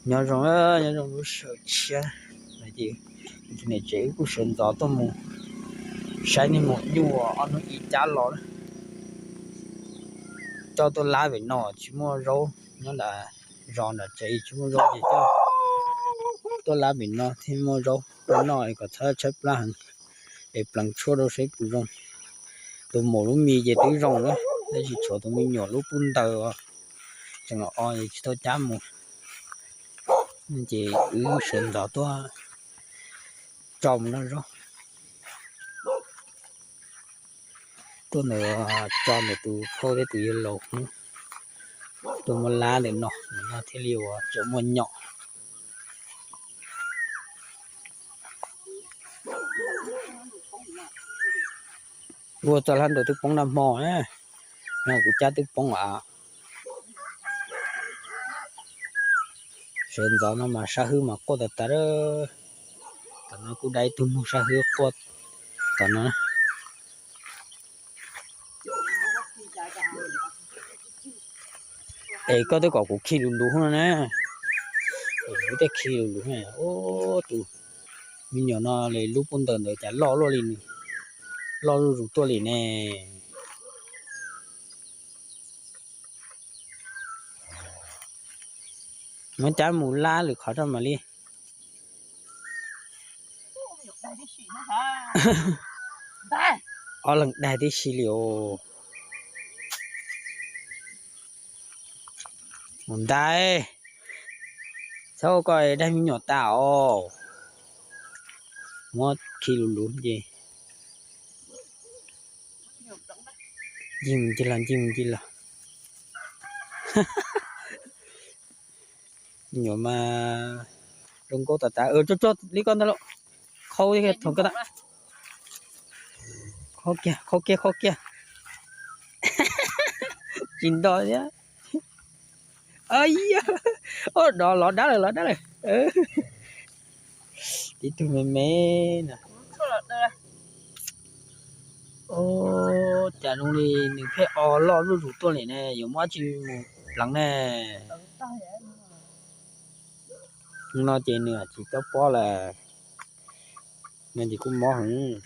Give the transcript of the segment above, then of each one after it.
Nyob zoo, nyob zoo lub sij hawm tshiab no ces niam tsev wb kuj sawv ntxov tuaj mus saib niag maum nyuj ob hnub ib cab los na. Coj tuaj lab pem no tsis muaj zaub, nyob nram zos nram tsev tsis muaj zaub ces coj tuaj lab pem no thiaj muaj zaub rau noj kom txhob tshaib plab heev. Es pleev tshuaj rau saib puas zoo. Tus maum lub mis ces twb zoo na, tab sis tshuav tus me nyuam lub pub ntawd tseem los o es tsis tau cab mus. Ces wb sawv ntxov tuaj tso mus noj zaub. Tuaj ntawm, tso ntawm tus phauj thiab tus yawg laus hnub, tuaj muab lab ntawm no, no thiaj li uas tseem muaj nyom. Ua txog lab ntawd twb poob nag hmo na, no kuv cab twb poob a. Sawv ntxov no mas sab hwb mas quaj tas tas. Tom no kuj dai ib tug mug sab hwb quaj tom no. Es koj twb kom kuv khi lus lus no na. Kuv thiaj khi lus lus na. Tus me nyuam no lub pub ntawd ntawd cas loj luaj li, loj zuj zus tuaj li ne. Muab cab mus lab lwm qhov rau mam li. Ob leeg daig tib si li os. Mus ntais, txhob ua koj daig me nyuam tas os. Muab khi lus lus ces ncig mus ncig los, ncig mus ncig los. Nyuam mas zoo nkauj tas tas. Tso tso li koj ntag lauj. Qhau, qhau kiag, qhau kiag, qhau kiag. Tsis nto thiab. Dov los dab lawm, los dab lawm. Tib tug me me na. Cas zoo li nws pheej o loj zuj zus tuaj li ne, yuav muab dab tsi mus pleev ne. No ces nws tsis tau pob lawm. No ces kuj mob heev.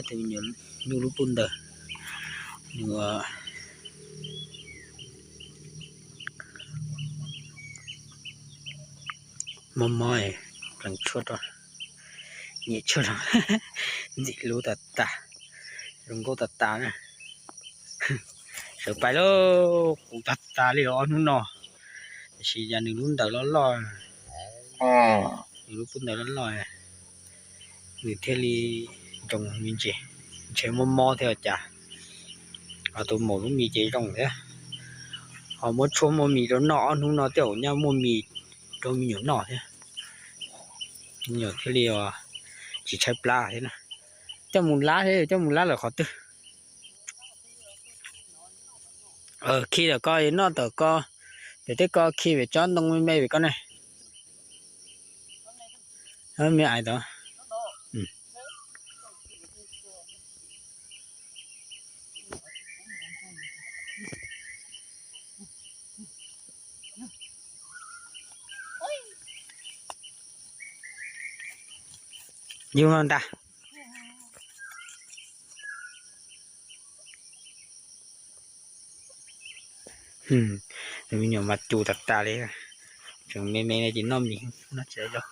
Tus me nyuam nyuj lub pub ntawd, nws mob mob, pleev tshuaj rau, nyiam tshuaj rau, ntxim hlub tas tas, zoo nkauj tas tas na. Sawv pais lauj, qus tas tas li ob hnub no. Tiam sis yog nws lub ntawd loj loj, nws lub pub ntawd loj loj, nws thiaj li nroo me ntsis, ntshe mob mob thiab cas. Ho tus maum lub mis ces zoo thiab. Ho muab tshuaj muaj mis rau noj ob hnub no tej zaum nyaj muaj mis rau me nyuam noj thiab. Me nyuam thiaj li tsis tshaib plab thiab na. Coj mus lab thiab, coj mus lab lawm qhov twg? Khi tawm ko noj tawm ko, pem tej ko khi pem tsob ntoo me me pem ko ne. Me ais tod. Yug no ntag. Tus me nyuam mas cus tas tas li, tseem me me no ces noj mis, noj tsis tau zaub.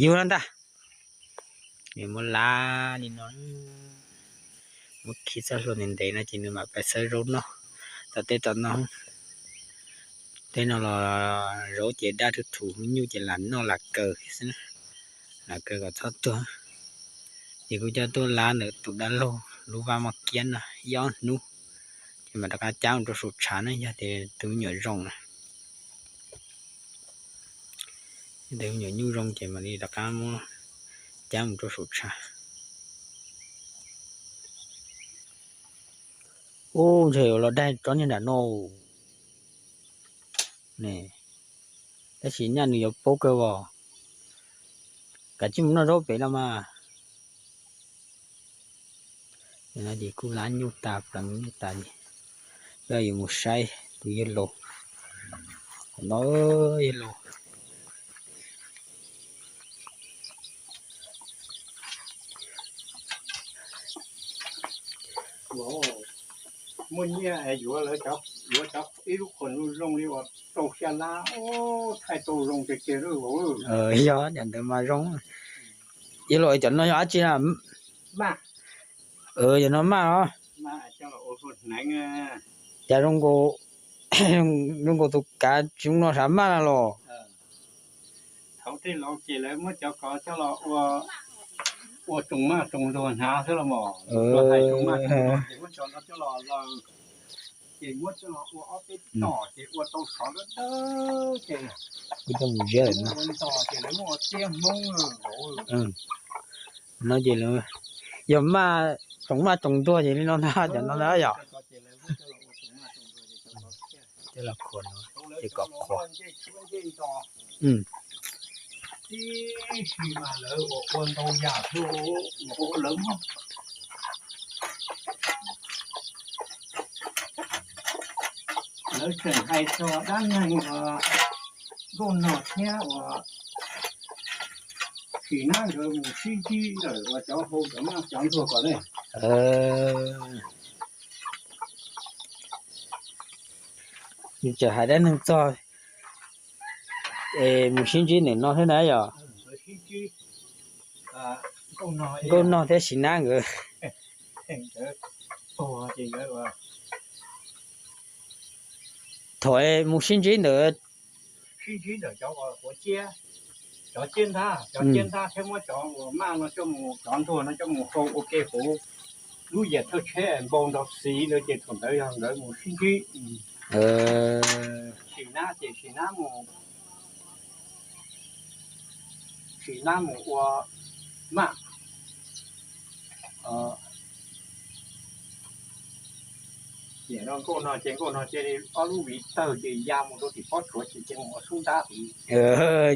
Yug no ntag. Nws muab lab li no, muab khi txoj hlua ntev ntev no ces nws mam pais xawb zaub noj. Tom tej tom no, tej no los zaub ces daj thum thum, nyuj ces lam noj lam kaws xwb na. Lam kaws kom txhob tuag. Ces kuv coj tuaj lab ntawm tus dab laug lub vaj moj kiab no ib ob hnub, ces mam rov qab cab mus rau saum tshav na, yog tias tus me nyuam zoo na. Tus me nyuam nyuj zoo ces mam li rov qab muab cab mus rau saum tshav. Ub, ntshe yuav los daig tsob niag nram no. Tab sis nyaj nws yuav paub kawg os. Kav tsij mus noj zaub pem los mas. No ces kuj lab nyuj tas, pleev nyuj tas ces coj yuav mus saib tus yawg laus No, yog los muaj nyiaj yuav lawv, yuav cov ib lub qhuas zoo li uas rau xya lab, thaij tau zoo tiag tiag. Yog cov ntawd mas zoo. Yog los cov no yog dab tsi na? Cov no maj os. Cas zoo nkaus tus kav tsis zoo no sav maj na los. Thaum tej laus ces lawv muab cov ko coj los ua tsoos maj tsoos ntuag hnav xwb los mas. Ces muab coj los ua ob peb tom ces ua tau sov dawb dawb ces mus ziab ua nto ces lawv muab ua tiab hmoob. No ces yog maj, tsoos maj tsoos ntuag ces li no ntag, cov no ntag yom. Tej los qhuas no, ces kom qhuas. Ib sim mas lawv ua ntau yam, lawv muab, lawv tseem hais txog dab neeg uas Nkauj Nog thiab uas Sim Nab nkawd mus sib ntsib ntawm uas cov hau cov maj cov ntuag ko ne. Tseem hais dab neeg txog es mus sib ntsib ntawm no thiab na yom. Nkauj Nog thiab Sim Nab nkawd. Thaum mus sib ntsib ntawd, sib ntsib ntawm cov, cov ciab ntab, cov ciab ntab thiab muab cov uas maj no coj mus, cov ntuag no coj mus hau ua ke hauv lub yam thawj tsheb npau nrov xiv ntawd ces thaum ntawd yog nkawd mus sib ntsib. Sim Nab ces Sim Nab mus, Sim Nab mus ua maj. Nim no Nkauj Nog ces Nkauj Nog cia li ob lub viv tawg ces ya mus rau tim pob tsuas ces cia mus ua xub ntab.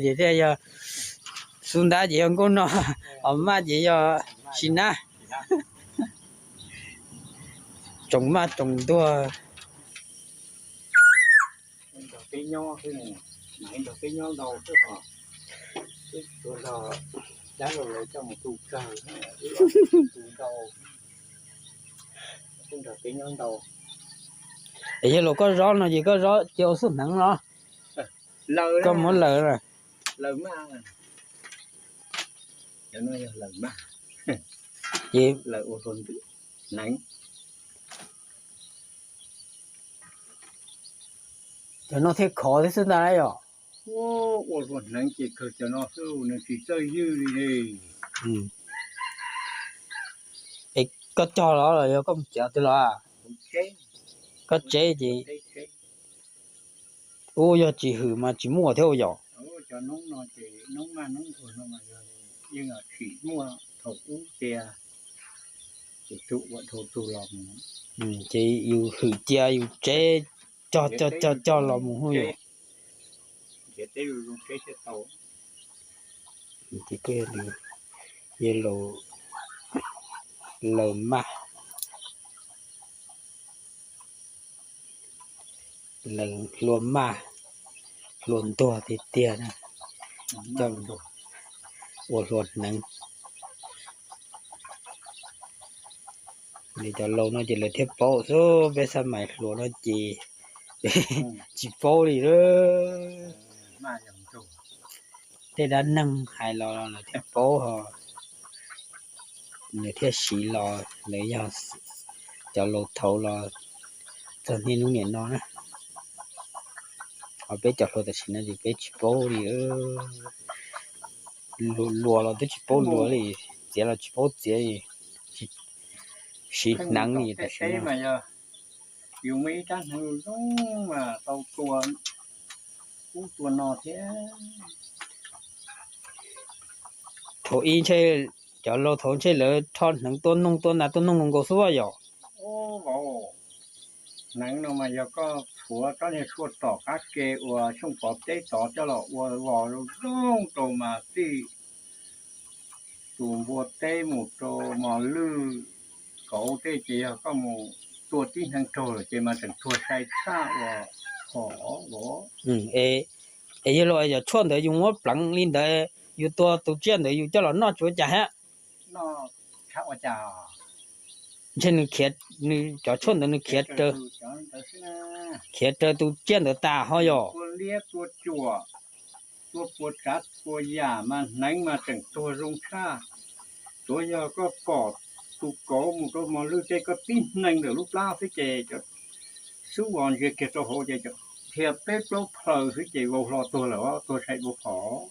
Ces thiaj yog xub ntab ces yog Nkauj Nog, ho maj ces yog Sim Nab. Tsoos maj tsoos ntuag. Peb nyob, peb nyob ntau xwb os. Peb tsuas nrog dab laug lawv coj mus tu kawg, tu ntau, peb nrog peb nyob ntau. Es yog los koj zob no ces koj zob cia ua xub hneev no, koj muab lawm, lawm maj, cov no yog lawm maj, ces lawm ua hluas hneev. Cov no thiaj khov thiab xwb ntag yom. Ua hluas hneev ces kawg cov no xwb, nws tsis txawj ywj li. Es koj cog los los yog koj mus txiav twg los? Koj tseb ces, ub, yog tsis hwm mas tsis muaj thiab yom. Ces yus hwm cia yus tseb, cog cog cog cog los mus hwj yom. Ces koj yog, yog laus maj, laus hluas maj, hluas ntuag tiag tiag na, coj ua hluas hneev. Cov laus no ces lawv thiaj paub xwb, peb xab mais hluas no ces tsis paub li. Tej dab neeg hais los lawv thiaj paub, ho lawv thiaj siv los, lawv yog cov laus thaud los txog niaj hnub niam no na. Ho peb cov hluas tam sim no ces peb tsis paub li. Luas los twb tsis paub luas li, txiav los tsis paub txiav li, siv hneev li tam sim no. Yus muaj ib rab hneev zoo mas tau tua ub tua no thiab. Thaum ub ntshe cov laus thaud ntshe lawv rho hneev tua noog tua nas tua noog nkaus xwb yom. Hneev no mas yog koj tshuav rab niag tshuaj tom qab ke uas Xyooj Pov teb tod coj los ua vos zoo rau mas txij tus npua teb mus rau mos lwj kauv tej ces yog koj mus tua tib hneev raug lawm ces mas tseem tuag sai tshaj uas Es yog li cov tshuaj ntawd yus muab pleev li ntawd, yus tua tus tsiaj ntawd yus coj los noj tsis ua cas thiab? Ntshe nws, cov tshuaj ntawd nws khiav raws tus tsiaj ntawd tas ho yog. Tua puas tsav puas yam mas hneev mas tseem tuag zoo tshaj. Tsuav yog koj pom tus kauv mus rau mos lwj tej koj tib hneev ntawm lub plab xwb ces cov xub vos ntsia kiag rau hauv ces dhia peb plaub plaws xwb ces vau hlo tuag lawm, tuag sai dua phom.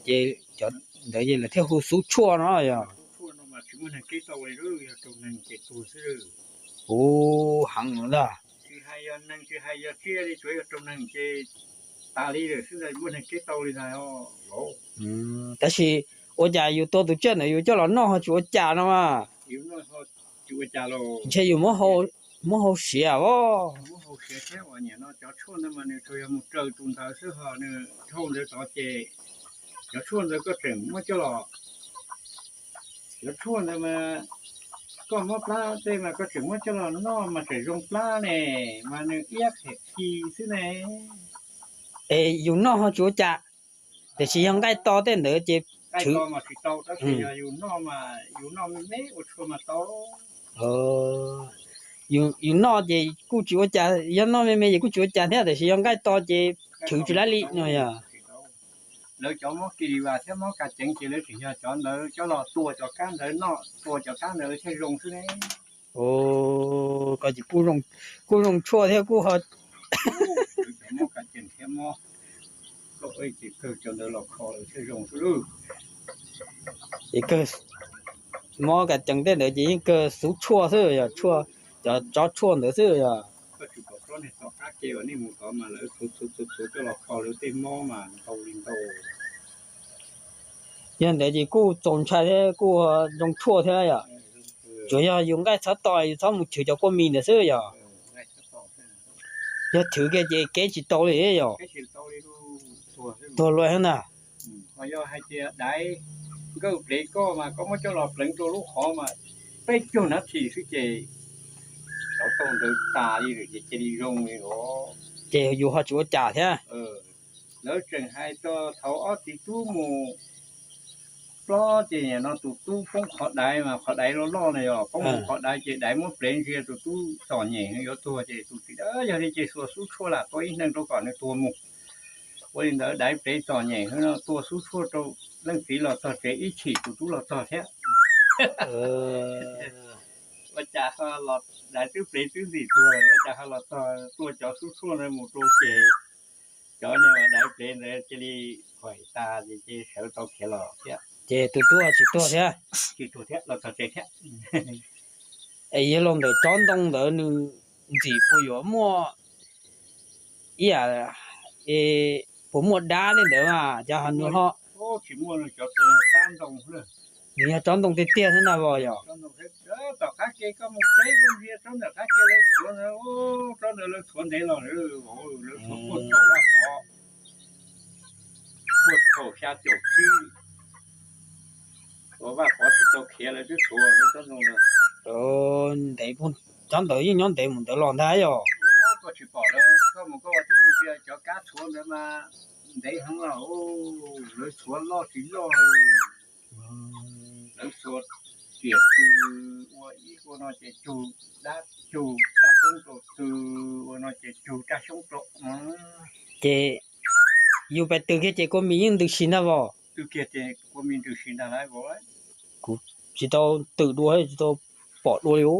Ces cov ntawd ces lawv thiaj hu xub tshuaj no yog. Tsis muaj neeg keb tau li, yog raug neeg ces tuag xwb. Ub, heev ntag. Tsis hais yog neeg tsis hais yog tsiaj li, tsuav yog raug neeg ces tas li lawm xwb ntag, muaj neeg keb tau li ntag. Tab sis ua cas yus tua tus tsiaj ntawd yus coj los noj ho tsis ua cas no mas? Ntshe yus muab hau siav os. Cov tshuaj ntawd mas nws tsuas yog mus raws tus ntawd xwb ho nws dhau ntawd tod ces cov tshuaj ntawd koj tseem muab coj los, cov tshuaj ntawd mas koj mob plab tej mas koj tseem muab coj los noj mas tseem zoo plab ne, mas nws iab qhiam khi xwb ne. Es yus noj ho tsis ua cas, tiam sis yog nqaij to tej ntawd ces tshwv. Yus noj me me ua tshua mas tau. Yus noj ces kuj tsis ua cas, yog noj me me ces kuj tsis ua cas thiab, tiam sis yog nqaij to ces tshwv tsis laib li no yog. Lawv cov mob kis lis vas thiab mob kas ceev ces lawv tseem yog cov ntawd coj los tua cov kab ntawd noj, tua cov kab ntawd lawv thiaj zoo xwb ne. Koj ces kuj zoo tshuaj thiab kuj ho. Cov mob kas ceev thiab mob, koj ces kawg cov ntawd los kho lawv thiaj zoo xwb lauj. Ces kawg mob kas ceev tej ntawd ces yeej kawg xub tshuaj xwb yog, cov tsob tshuaj ntawd xwb yog. Koj tsis pom tsob niag tom qab ke uas nej mus tod mas lawv txhuav txhuav txhuav coj los kho lawv tej mob mas ntau li ntau. Yog ntawd ces kuj txaus ntshai thiab kuj zoo tshuaj thiab yom. Tsuas yog yus nqaij txhob to, yus txhob mus chwv cov kua mis ntawd xwb yom. Yog chwv kiag ces kev tsis tau li yom. Tuag luaj thiab ntag. Ho yog hais tias daiv nkawj plev koj mas koj muab coj los pleev rau lub qhov mas peb caug nab thim xwb ces cov tau ntawd tas li lawm ces cia li zoo li os. Ces yus ho tsis ua cas thiab. Lawv tseem hais txog thaum ob txiv tub mus plob ces nim no tus tub poob qhov daiv mas qhov daiv loj loj na yog poob qhov daiv ces daiv muab plev ntsia tus tub txom nyem yuav tuag ces tus txiv yog li ces xuas xub tshuaj lam tua ib hneev rau kom nws tuag mus. Ua li ntawd daiv plev txom nyem no tua xub tshuaj rau leej txiv los txog tsev ib chim tus tub los txog thiab. Ua cas ho los daiv twb plev twb ntxim tuag ua cas ho los txog tua cov xub tshuaj ntawd mus rau ces cov niag daiv plev ntawd cia li khuam tas ces sawv tau khiav los thiab. Ces tus tub tsis tuag thiab. Tsis tuag thiab los txog tsev thiab. Es yog los ntawm tsob ntoo ntawd nws ntxim puas yuav muaj ib yam, puas muaj dab tej ntawd mas cov ho nws ho. Tsis muaj, cov tsob ntoo, nws yog tsob ntoo tiag tiag thiab ntag vos yog. Tom qab ke koj mus teb koj ntsia tsob ntawm qab ke lawv txhuav ntawd, tsob ntawd lawv txhuav ntev los lawv txhuav puag thaum Vaj Pov, puag thaum xya caum tsib, thaum Vaj Pov tsis tau khiav lawv twb txhuav tsob ntoo ntawd. Ntev, tsob ntawd yeej nyob ntev mus ntawd los ntag yog. Koj tsis pom lawv, koj mus koj ua tib ntsia cov kab txhuav ntawd mas ntev heev los, lawv txhuav loj tsis loj, lawv txhuav tiam tw, ua ib ua no ces cug dab cug raj xyoob rau tw, ua no ces cug raj xyoob rau. Ces yus pais tw kiag ces kua mis yeej ntws si ntag vos. Tw kiag ces kua mis ntws si ntag lauj. Kuv tsis tau twm dua, tsis tau pom dua li.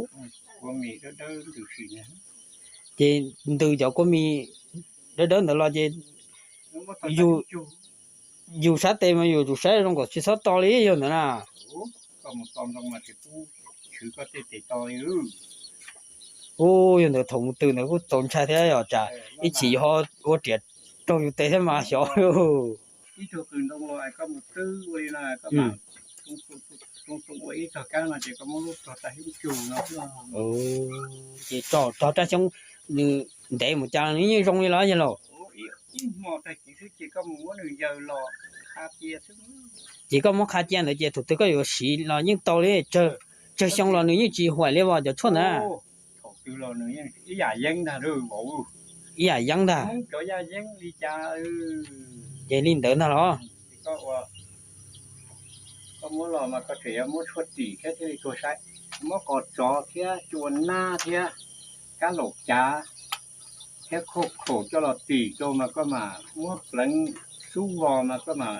Ces ntws cov kua mis dawb dawb ntawd los ces yus sab tes mas yus tsum saib zoo kom tsis txhob to li yog ntawd na. Ub, yog ntawd thaum mus tw ntawd kuj txaus ntshai thiab yog tsam ib chim yus ho ua riam raug yus tes thiab mas xyov. Ces tog raj xyoob nws ntev mus cas nws yeej zoo li los yog lauj. Ces koj muab qha cia ntawd ces thaum twg koj yuav siv los yeej tau li, tsawg xyoo los nws yeej tsis huam li vos cov tshuaj ntawd. Thaum twg los nws yeej ib yam yeeb ntag vauv. ib yam yeeb ntag. Cov yaj yeeb li cas, ces li ntawd ntag los? Koj muab los mas koj tseem yuav muab tshuaj tim thiab thiaj li tuag saib. Muab qos tsov thiab cua nab thiab kab laum cav thiab khauj khaum coj los tim rau mas koj mam muab pleev xub vos mas koj mam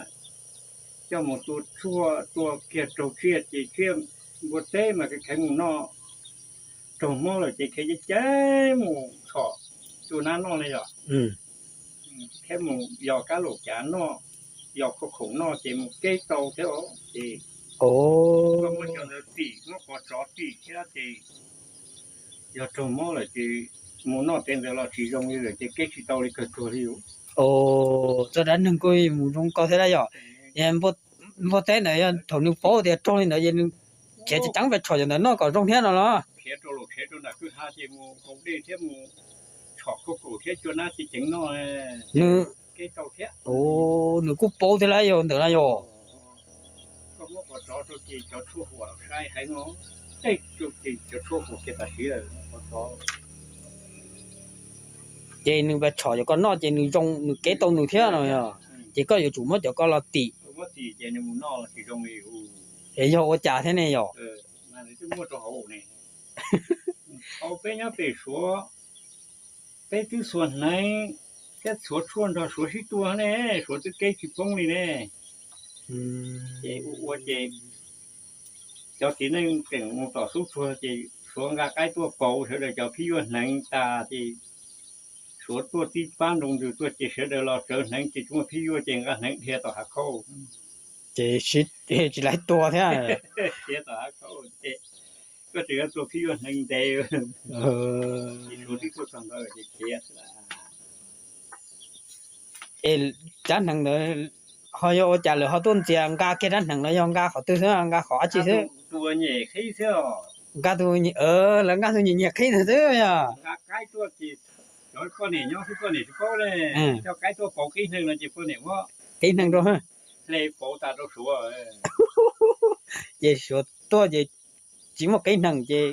coj mus tua tshuaj tua kiag raug tsiaj ces tsiaj npua teb mas kheev mus noj, raug mob lawm ces kheev ceev ceev mus tshom cua nab noj ne yom. Thiab mus yos kab laum cav noj, yos khauj khaum noj ces mus keb tau thiab os. Ces koj muab cov ntawd tim, muab qos tsov tim thiab ces yog raug mob lawm ces mus noj tej ntawd los tsis zoo li lawm ces keb tsis tau li, kawg tuag li os. Txoj dab neeg kuj mus zoo koj thiab lawm yom. Npua teb ntawd yog thaum nws paub tias raug li ntawd ces nws khiav ceev ceev pes tshom cov ntawd noj kom zoo thiab no los? Khiav rau lawm, khiav rau nram kwj ha ces mus haus dej thiab mus tshom khauj khaum thiab cua nab ceev ceev noj, nws keb tau thiab. Nws kuj paub thiab lawm yog ntawd na yog. Koj muab qos tsov rau ces cov tshuaj huam sai heev os, tej rau ces cov tshuaj huam kiag tam sim lawm qos tsov. Ces nws pes tshom cov ko noj ces nws zoo, nws keb tau nws thiab no yog. Ces koj yuav tsum muab cov ko los tim. Es yog ua cas thiab ne yog? Thaum peb nyob pem Suav, peb twb xuas hneev thiab txhuav tshuaj nrog Suav sib tua ne, Suav twb keb tsis poob li ne. Ces ua ua ces cov txiv neej tseem mus tom xub tsuag ces Suav nqa qaib tuaj pauv sawv daws cov phib yuaj hneev tas ces Suav tuaj tib pab nroo ntws tuaj ces sawv daws los tsawv hneev ces tsis muaj phib yuaj ces nqa hneev dhia tom hav khaub. Ces tsis laib tua thiab. Dhia tom hav khaub ces koj tseem yuav tua phib yuaj hneev ntev. Ces Suav twb tuaj txog ntawd ces khiav xwb. Es rab hneev ntawd ho yog ua cas lawv ho tuaj ntxias, nqa kiag rab hneev los yog nqa qhov twg xwb, nqa qhov dab tsi xwb? Tus uas nyem qhib xwb. Nqa tus, lawv nqa tus nyem nyem qhib ntawd xwb yog. Cov poj niam nyob xwb poj niam tsis paub ne, coj qaib tuaj pauv qib hneev no ces poj niam muab qib hneev rau, hle pauv tas rau Suav. Ces Suav tuaj ces tsis muaj qib hneev ces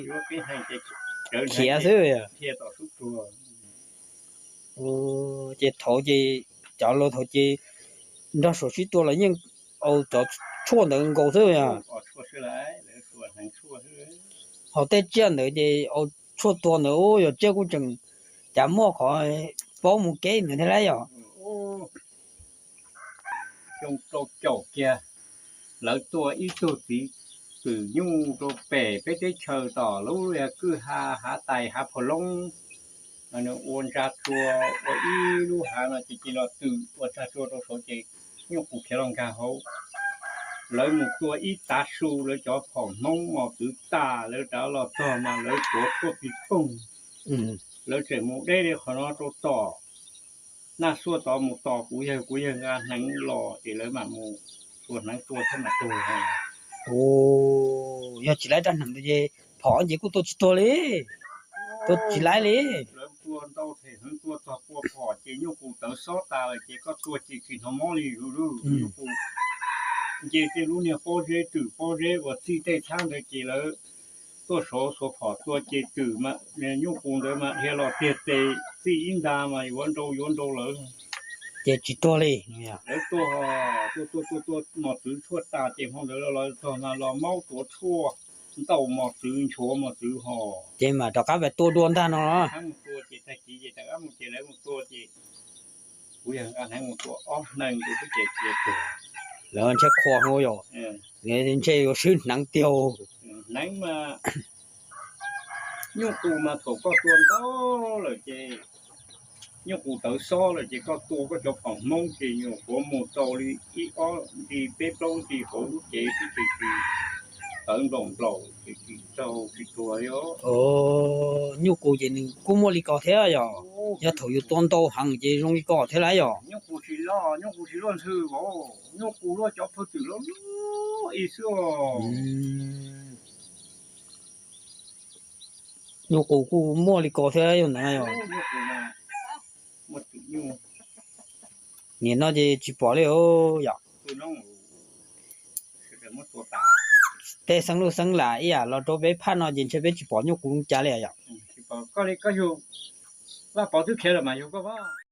khiav xwb. Ces thaum ces cov laus thaum ces nrog Suav sib tua los yeej au cov tshuaj ntawd nkaus xwb yog. Ho tej tsiaj ntawd ces au tshuaj tua ntawd ub yog tsiaj kuj tseem cas muaj qhov paub mus keb ntawd thiab lawm yog. Xyoo rau caum kiag, lawv tua ib tug txiv twm nyuj rau pem peb teb chaws tom lub kwj ha hav tais hav phom loob, nws ua ntsa tsua ua ib lub hav no ces cia los twm ua ntsa tsua rau saud ces nyuj qus khiav los nkag hauv. Lawv mus tua ib tav su, lawv cov phom Hmoob mos txwv tas, lawv rov los txog mas lawv tuav tshuaj pig poog. Lawv tseem mus deb li qhov no rau tom Naj Xuaj tod mus tos kuv yawg, kuv yawg nqa hneev los ces lawv mam mus xuas hneev tua thiab mam tuag. Yog tsis laib rab hneev ntawd ces phom ces kuj tua tsis tuag li, tua tsis laib li. Lawv tua ntau them heev, tua txog pua phom ces nyuj qus tawv xob tas lawm ces koj tua ces tsis hnov mob li lawm. Nyuj qus nce tej lub niag pob zeb, twm pob zeb uas txij tej txhab ntawd ces lawv tuaj saud xuas phom tua ces twm, nyuj qus ntawd mas dhia los tiag tes txij ib nta mas yuav nrau yuav nrau lawv. Ces tsis tuag li. Lawv tua, tua tua tua tua mos txwv tshuaj tas ces hmo ntawd los txog mas los maub tuav tshuaj, ntaus mos txwv, nchuav mos txwv ho. Ces mam rov qab pem tua dua ntag no. Mus tua ces tag kis ces rov qab mus ces lawv mus tua ces kuv yawg nqa hneev mus tua ob hneev ces twb ces cia tuag. Lawv ntshe qhuas hauv yom, ntshe yuav swb hneev tiag. Hneev mas nyuj qus mas thaum koj tua ntau lawm ces nyuj qus tawv xob lawm ces koj tua koj cov phom Hmoob ces nyuam qhuav mus tau li ib ob nti peb plaub nti hauv lub cev xwb ces tsis tawv nplaum nplaum ces tsis raug tsis tuag li os. Nyuj qus ces nws kuj muaj li ko thiab yom, yog thaum yus tua ntau heev ces zoo li ko thiab lawm yom. Nyuj qus tsis loj, nyuj qus tsis luaj ntxhw os, nyuj qus luaj cov phawj twm loj loj ib xwb os. Nyuj qus kuj muaj li ko thiab yog ntawd yom. Nim no ces tsis pom li yom. Tej xeeb lub xeeb lam ib yam los rau peb phaj no ces ntshe peb tsis pom nyuj qus li cas li yom. Vaj Pov twb khiav lawm mas yog koj Vaj.